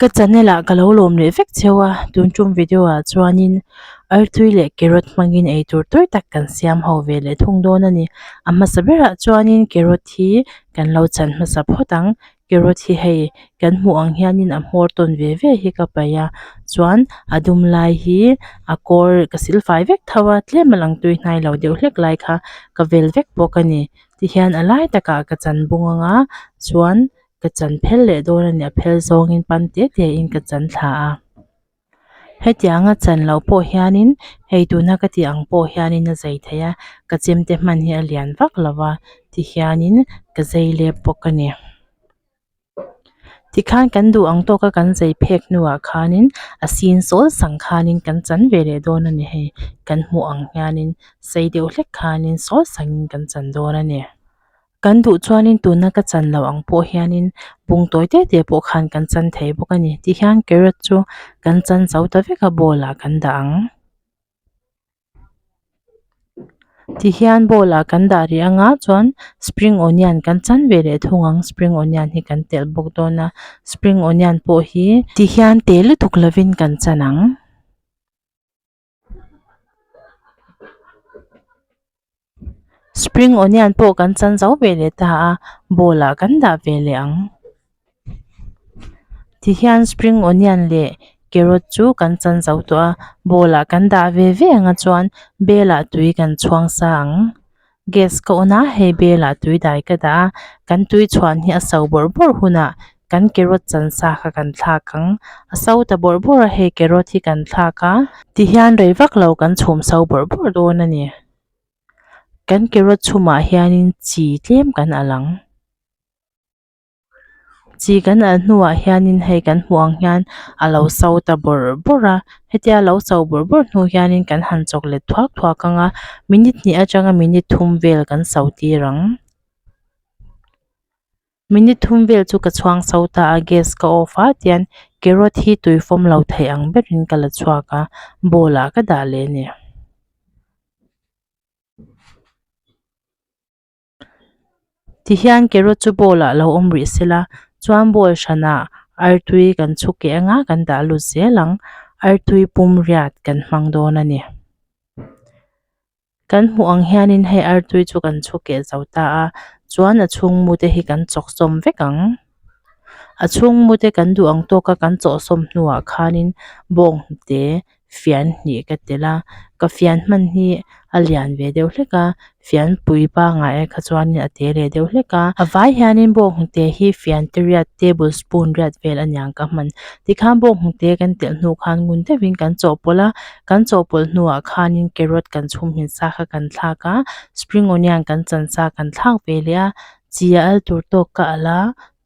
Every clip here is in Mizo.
Ka channel ah ka lo lawm leh vek cheu a, tun tum video ah chuanin artui leh carrot hmangin eitur tui tak kan siam ho ve leh thung dawn a ni. A hmasa berah chuanin carrot hi kan lo chan hmasa phawt ang, carrot hi hei kan hmuh ang hianin a hmawr tawn ve ve hi ka paih a, chuan a dum lai hi a kawr ka sil fai vek tho a, tlem a lang tui hnai lo deuh hlek lai kha ka vel vek bawk a ni. Tihian a lai takah ka chan bung ang a, chuan ka chan phel leh dawn a ni a phel zawngin pan te te in ka chan thla a hetianga chan loh pawh hianin hei tuna ka tih ang pawh hianin a zei thei a ka chemte hman hi a lian vak lo va tihianin ka zei lep bawk a ni tikhan kan duh ang tawka kan zei phek hnuah khanin a sin sawl sang khanin kan chan ve leh dawn a ni hei kan hmuh ang hianin sei deuh hlek khanin sawl sangin kan chan dawn a ni. Kan duh chuanin tuna ka chan loh ang pawh hianin bung tawi te te pawh khan kan chan thei bawk a ni. Tihian carrot chu kan chan zo ta vek a bowl ah kan dah ang. Tihian bowl ah kan dah rih anga chuan spring onion kan chan ve leh thung ang spring onion hi kan telh bawk dawn a spring onion pawh hi tihian te lutuk lovin kan chan ang. Spring onion pawh kan chan zo ve leh ta a bowl ah kan dah ve leh ang tihian spring onion leh carrot chu kan chan zo tawh a bowl ah kan dah ve ve ang a chuan bel ah tui kan chhuang sa ang. Gas ka on a hei belah tui dai ka dah a kan tui chhuan hi a so bawrh bawrh hunah kan carrot chan sa kha kan thlak ang a so ta bawrh bawrh a hei carrot hi kan thlak a tihian rei vak lo kan chhum so bawrh bawrh dawn a ni kan carrot chhumah hianin chi tlem kan alh ang. Chi kan alh hnuah hianin hei kan hmuh ang hian a lo so ta bawrh bawrh a hetia lo so bawrh bawrh hnu hianin kan han chawk let thuak thuak ang a minute hnih atanga minute thum vel kan so tir ang minute thum vel chu ka chhuang so ta a gas ka off a tian carrot hi tui fawm lo theih ang berin ka la chhuak a bowl ah ka dah leh a ni. Tihian carrot chu bowl ah lo awm rih sela chuan bowl hranah artui kan chhuk keh anga kan dah lut zel ang artui pum riat kan hmang dawn a ni kan hmuh ang hianin hei artui chu kan chhuk keh zo ta a chuan a chhung mu te hi kan chawk sawm vek ang a chhung mu te kan duh ang tawka kan chawh sawm hnuah khanin bawnghnute fian hnih ka telh a ka fian hman hi a lian ve deuh hlek a fian pui pangai ah kha chuanin a te leh deuh hlek a a vai hianin bawnghnute hi fian te riat table spoon riat vel aniang ka hman tikhan bawnghnute kan telh hnu khan ngun deuhin kan chawhpawlh a kan chawhpawlh hnuah khanin carrot kan chhum hmin sa kha kan thlak a spring onion kan chan sa kan thlak ve leh a chi a al tur tawk ka alh a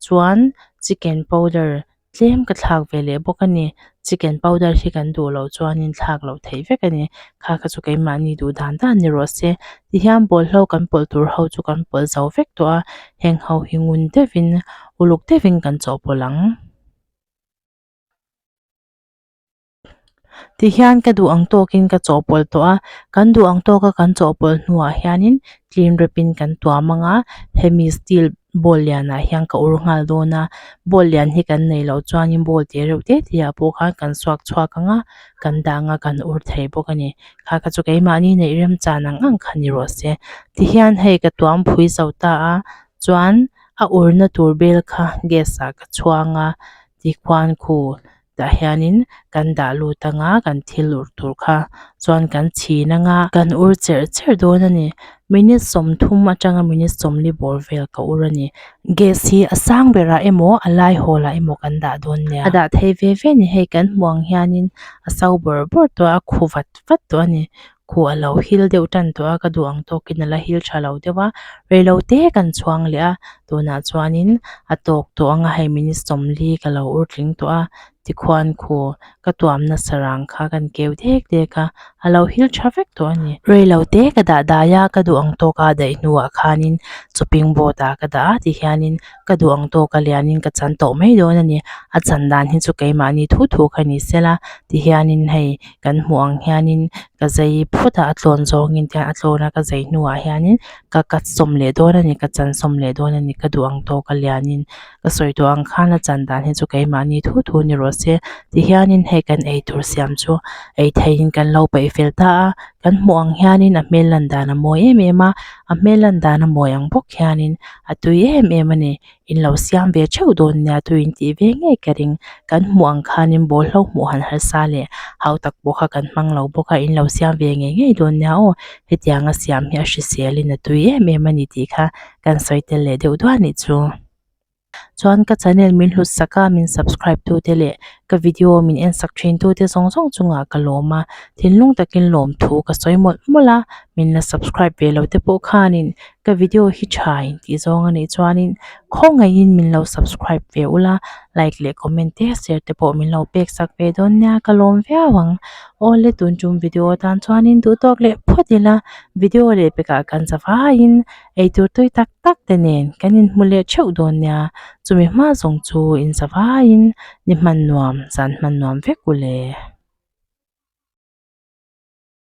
chuan chicken powder tlem ka thlak ve leh bawk a ni chicken powder hi kan duh loh chuanin thlak loh theih vek a ni kha kha chu keimahni duh dan dan ni rawh se tihian bawlhlo kan pawlh tur ho chu kan pawlh zo vek tawh a heng ho hi ngun deuhin uluk deuhin kan chawhpawlh ang. Tihian ka duh ang tawkin ka chawhpawlh tawh a kan duh ang tawka kan chawhpawlh hnuah hianin clean wrap in kan tuam ang a hemi steel bowl lianah hian ka ur nghal dawn a bowl lian hi kan neih loh chuanin bowl te reuh te te ah pawh khan kan suak chhuak ang a kan dah ang a kan ur thei bawk a ni kha kha chu keimahni neih remchan ang ang kha ni rawh se tihian hei ka tuam phui zo ta a chuan a urna tur bel kha gas ah ka chhuang a tikhuan khu tah hianin kan dah lut anga kan thil ur tur kha chuan kan chhin anga kan ur cherh cherh dawn a ni minute sawmthum atanga minute sawmli bawr vel ka ur a ni gas hi a sang berah emaw a lai hawl ah emaw kan dah dawn nia a dah thei ve ve a ni hei kan hmuh ang hianin a so bawrh bawrh tawh a a khu vat vat tawh a ni khuh a lo hil deuh tan tawh a ka duh ang tawkin a la hil tha lo deuh a reilote kan chhuang leh a tunah chuanin a tawk tawh ang a hei minute sawmli ka lo ur tling tawh a tikhuan khu ka tuam nasa rang kha kan keu dek dek a a lo hil tha vek tawh a ni reilote ka dah dai a ka duh ang tawka daih hnuah khanin chopping board ah ka dah a tihianin ka duh ang tawka lianin ka chan tawh mai dawn a ni a chan dan hi chu keimahni thu thu kha ni sela tihianin hei kan hmuh ang hianin ka zei phut a a tlawn zawngin tihian a tlawn a ka zei hnuah hianin ka cut sawm leh dawn a ni ka chan sawm leh dawn a ni. ka duh ang tawk a lianin ka sawi tawh ang khan a chan dan hi chu keimahni thu thu ni rawh se tihianin hei kan eitur siam chu ei theihin kan lo peih fel ta a kan hmuh ang hianin a hmel lan dan a mawi em em a a hmel lan dan a mawi ang bawk hianin a tui em em a ni. In lo siam ve theuh dawn nia tui in tih ve ngei ka ring. Kan hmuh ang khanin bawlhlo hmuh han harsa leh hau tak pawh kha kan hmang lo bawk a, in lo siam ve ngei ngei dawn nia aw. Hetianga siam hi a hriselin a tui em em a ni tih kha kan sawi tel leh deuh duah anih chu. Chuan ka channel min hlut sak a, min subscribe tu te leh ka video min en sak thin tu te zawng zawng chungah ka lawm a, thinlung takin lawm thu ka sawi mawlh mawlh a, min la subscribe ve lo te pawh khanin Ka video hi tha in tih zawng a nih chuanin khawngaihin min lo subscribe ve ula, like leh comment te share te pawh min lo pek sak ve dawn nia ka lawm viau ang. Awle tun tum video atan chuanin duh tawk leh phawt ila video leh pekah kan za vaiin eitur tui tak tak te nen kan inhmu leh theuh dawn nia chumi hma zawng chu in za vaiin ni hman nuam zan hman nuam vek ule.